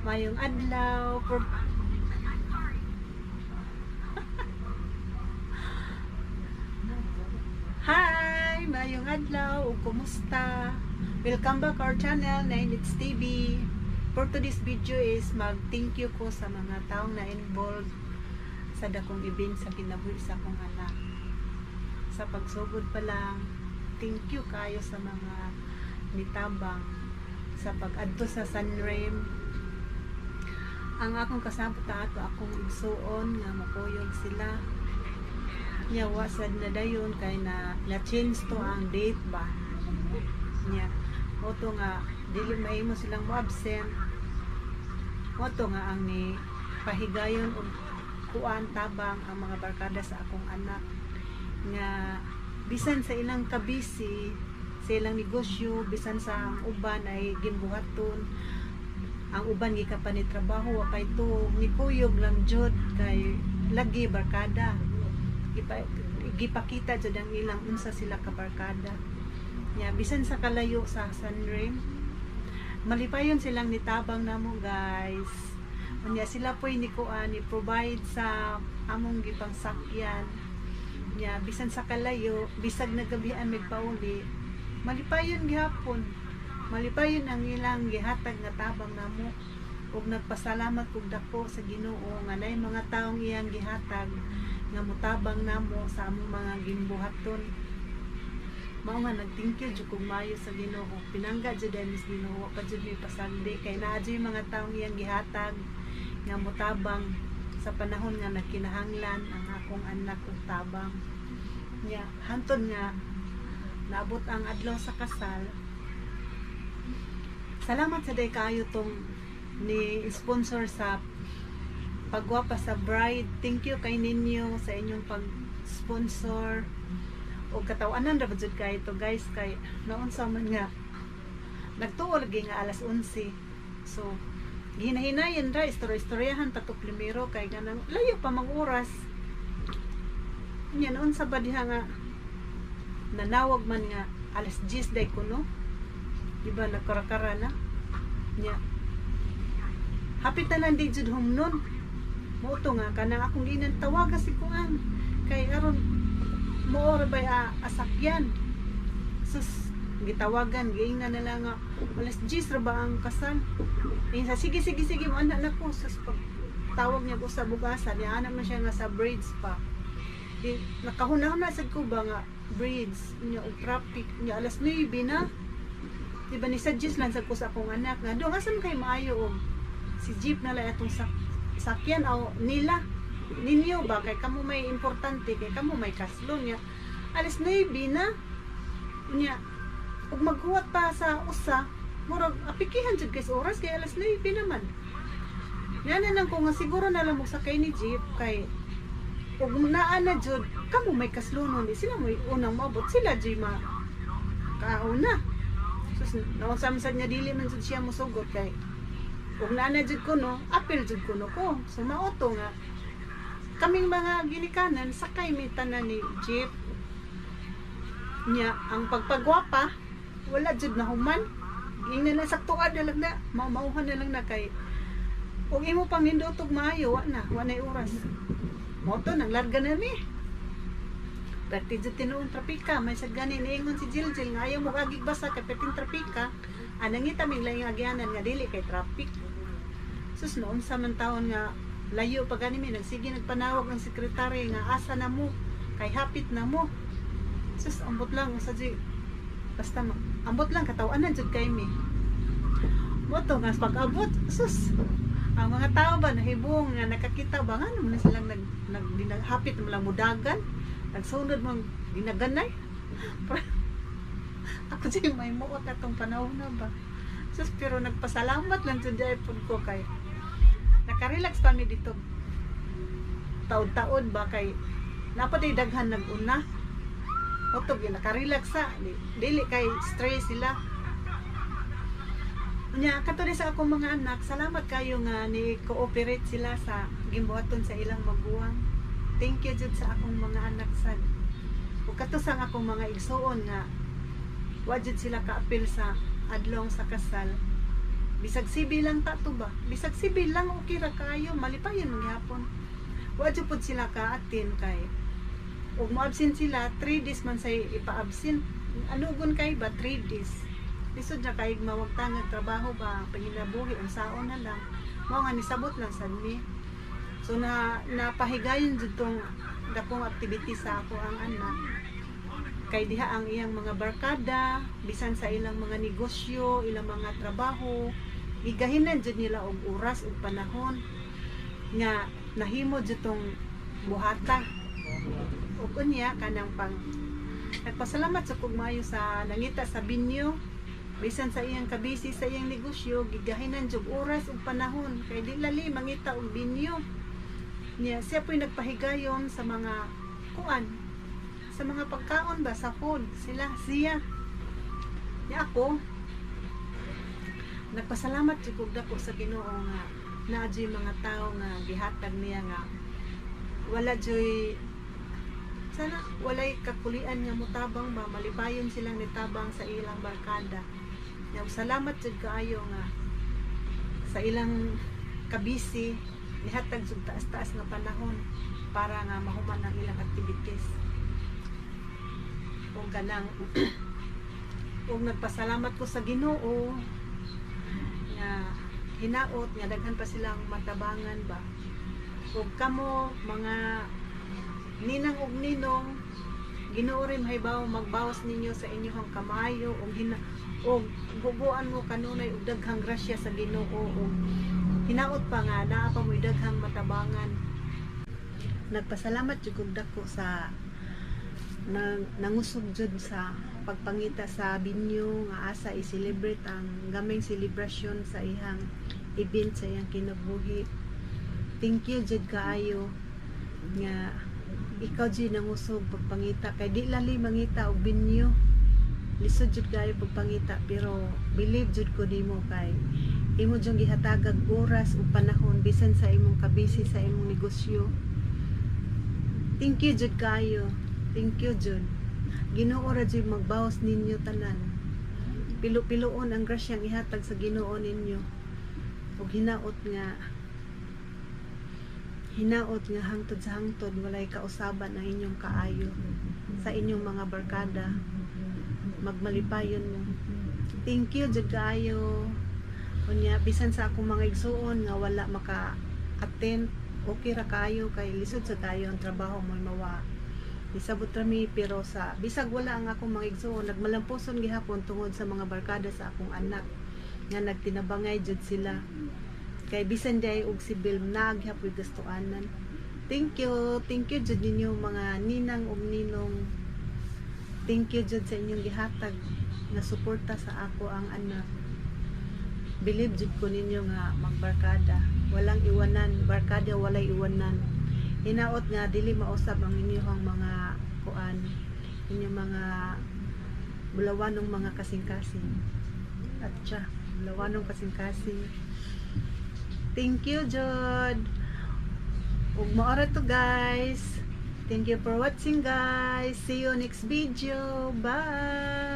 Mayong adlaw. Hi! Mayong adlaw ug kumusta? Welcome back our channel, Nine It's TV. For today's video is mag thank you ko sa mga taong na involved sa dakong event sa kinabuhi sa akong anak. Sa pagsugod pa lang, thank you kayo sa mga nitabang sa pag-adto sa Sunrem. Ang akong kasabot ato akong igsuon nga mukuyog sila. Nya wa sad na dayon kay na na change to ang date ba. Nya mao to nga dili mahimo silang mo absent. Mao to nga ang ni pahigayon og kuan tabang ang mga barkada sa akong anak nga bisan sa ilang kabisi sa ilang negosyo, bisan sa ang uban ay gimbuhaton, ang uban gikan pa ni trabaho, wa pay tuog, nikuyog lang jud kay lagi barkada. Gipakita jud ang ilang unsa sila ka barkada. Nya bisan sa kalayo sa Sunrem, malipayon silang nitabang namo, guys. Unya sila po'y ni kuan ni provide sa among gipang sakyan. Nya bisan sa kalayo, bisag nagabian mig pauli, malipayon gihapon. Malipayon ang ilang gihatag nga tabang namo ug nagpasalamat kog dako sa Ginoo nga naay mga taong iyang gihatag nga motabang namo sa among mga gimbuhaton. Mao nga nag-thank you jud kog maayo sa Ginoo. Pinangga jud ay mis Ginoo, wa pa jud mi pasagdi kay naa jud mga taong iyang gihatag nga motabang sa panahon nga nagkinahanglan ang akong anak og tabang. Nya hantod nga naabot ang adlaw sa kasal. Salamat sa day kaayo tong ni sponsor sa pagwapa sa bride. Thank you kay ninyo sa inyong pag-sponsor. O katawanan ra ba jud kay to, guys, kay naunsa man nga nagtuo lagi nga alas 11. So gihinahinayan ra, istorya-istoryahan pa to primero kay ganang layo pa mang oras. Nya naunsa ba diha nga nanawag man nga alas 10 day kuno. Di ba nagkarakara na? Nya hapit na lang di jud humnon. Mao to nga kanang akong ginan tawaga si kuan kay aron mo ra bay asakyan. Sus, gitawagan, giingnan na lang nga alas 10 ra ba ang kasal. Insa, sige sige sige, mo ana na ko. Sus, pag tawag niya ko sa bugasan, niya ana man siya nga sa bridge pa. Di, nakahuna-huna sad ko ba nga bridge niya og traffic niya alas 9 na. Di ba ni suggest lang sad ko sa akong anak nga do asa man kay maayo og si jeep na lang atong sakyan o nila ninyo ba kay kamo may importante kay kamo may kaslon. Niya alas 9 na niya ug maghuwat pa sa usa, murag apikihan jud kay sa oras kay alas 9 naman. Nga na lang ko nga siguro na lang mo sakay ni jeep kay ug naa na jud kamo may kaslonon, di sila mo unang moabot, sila jud ma kauna. Sus, naunsa man sad nga dili man jud siya mosugot kay ug naa na jud kuno, apil jud kuno ko. So mao to nga kaming mga ginikanan sakay mi tanan ni jeep. Nya ang pagpagwapa wala jud na human. Ingnan na saktuan na lang na, maumauhan na lang na kay ug imo pang nindotog maayo, wa na, wa na oras. Mao to nang larga na mi. Perti jud tinuon trapika, may sad gani niingon si Jill Jill nga ayaw mo agig basa kay perting trapika. Anang ngita mig laing agyanan nga dili kay traffic. Sus, noon sa man taon nga layo pa gani mi, nagsige nagpanawag ang sekretary nga asa na mo kay hapit na mo. Sus, ambot lang sa di basta ambot lang katawanan jud kay mi. Mo to nga pag-abot, sus, ang mga tao ba nahibong nga nakakita ba nga naman silang nag nag hapit mo lang mudagan, nagsunod mong ginaganay. Ako siya may muot atong panahon na ba. Sus, pero nagpasalamat lang jud ay pud ko kay nakarelax pa mi dito taod-taod ba kay napatay daghan nag-una. Oto gyud nakarelax sa dili kay stress sila. Nya kato sa akong mga anak, salamat kayo nga ni cooperate sila sa gimbuhaton sa ilang maguwang. Thank you jud sa akong mga anak sad. Ug kato sa akong mga igsuon nga wa jud sila kaapil sa adlong sa kasal. Bisag CB lang ta to ba, bisag CB lang, okay ra kayo, malipayon man gihapon. Wa jud pud sila ka-attend kay ug mo-absent sila, 3 days man say ipa-absent. Ano gun kay ba, 3 days, lisod na kay mawagtang ang trabaho ba, panginabuhi, unsaon na lang. Mao nga nisabot lang sad mi. So na napahigayon jud tong dakong activity sa ako ang anak kay diha ang iyang mga barkada, bisan sa ilang mga negosyo, ilang mga trabaho, gigahinan jud nila og oras ug panahon nga nahimo jud tong buhata. Ug unya kanang pang nagpasalamat sa kog maayo sa nangita sa binyo. Bisan sa iyang kabisi sa iyang negosyo, gigahinan jud oras ug panahon kay di lali mangita og binyo niya. Siya po'y nagpahigayon sa mga kuan, sa mga pagkaon ba, sa food sila siya niya. Ako nagpasalamat jud kog dako sa Ginoo nga naa juy mga tawo nga gihatag niya nga wala juy sana walay kakulian nga mutabang ba, malipayon silang nitabang sa ilang barkada. Nya salamat jud kaayo nga sa ilang kabisi nihatag jud taas-taas nga panahon para nga mahuman ang ilang activities. Ug kanang ug nagpasalamat ko sa Ginoo nga hinaot nga daghan pa silang matabangan ba. Ug kamo mga ninang ug ninong, Ginoo rin mahibaw magbawas ninyo sa inyong kamayo ug hina ug bubuan mo kanunay og daghang grasya sa Ginoo ug hinaot pa nga naa pa mo'y daghang matabangan. Nagpasalamat jud kog dako sa nang nangusog jud sa pagpangita sa binyo nga asa i-celebrate ang gamay selebrasyon sa ihang event, sa iyang kinabuhi. Thank you jud kaayo nga ikaw jud nangusog pagpangita kay di lali mangita og binyo, lisod jud kaayo pagpangita, pero believe jud ko nimo kay imo jud gihatagag oras ug panahon bisan sa imong kabisi sa imong negosyo. Thank you jud kaayo, thank you jud. Ginoo ra jud magbawas ninyo tanan. Pilo-piloon ang grasyang ihatag sa Ginoo ninyo ug hinaot nga hangtod sa hangtod walay kausaban ang inyong kaayo sa inyong mga barkada, magmalipayon mo. Thank you jud kaayo. Unya bisan sa akong mga igsuon nga wala maka attend, okay ra kaayo kay lisod sa tayo ang trabaho mo mawa. Isabot rami, pero sa bisag wala ang akong mga igsuon, nagmalampuson gihapon tungod sa mga barkada sa akong anak nga nagtinabangay jud sila kay bisan diay og sibil naa gihapoy gastuanan. Thank you, thank you jud ninyo mga ninang ug ninong. Thank you jud sa inyong gihatag nga suporta sa ako ang anak. Believe jud ko ninyo nga magbarkada walang iwanan, barkada walay iwanan. Hinaot nga dili mausab ang inyong mga kuan, inyong mga bulawanong mga kasing-kasing at siya bulawanong kasing-kasing. Thank you jud. Ug mao ra to, guys. Thank you for watching, guys. See you next video. Bye.